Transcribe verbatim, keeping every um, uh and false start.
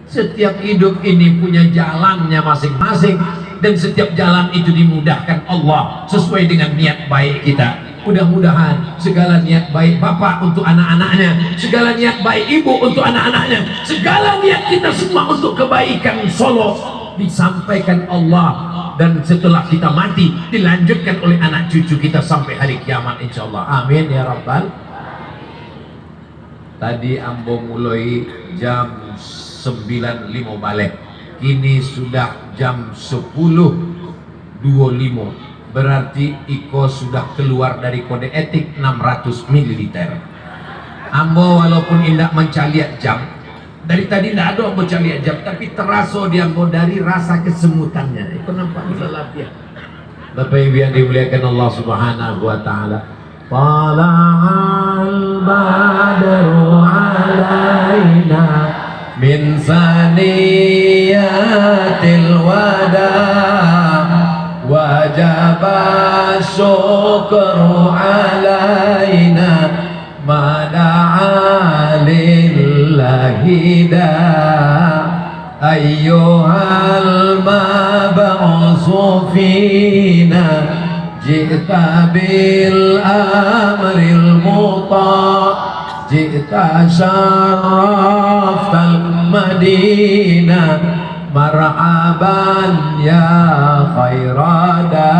Setiap hidup ini punya jalannya masing-masing, dan setiap jalan itu dimudahkan Allah sesuai dengan niat baik kita. Mudah-mudahan segala niat baik bapak untuk anak-anaknya, segala niat baik ibu untuk anak-anaknya, segala niat kita semua untuk kebaikan Solo disampaikan Allah, dan setelah kita mati dilanjutkan oleh anak cucu kita sampai hari kiamat, insya Allah. Amin ya rabbal. Tadi ambo muloi jam sembilan limo baleh. Kini sudah jam sepuluh dua limo. Berarti iko sudah keluar dari kode etik enam ratus mililiter. Ambo walaupun indak mancaliak jam, dari tadi indak ado ambo caliak jam, tapi teraso di ambo dari rasa kesemutannya. Iko nampak bisa labiah. Bapak Ibu yang dimuliakan Allah Subhanahu wa taala. Tala'al badru alaina min saniyatil wada, wajaba syukru alaina, mada'a lillahi da. Ayyuhal mab'usu fina, ji'ta bil amril muta', ji'ta syarraftal madinah, marhaban ya khairada.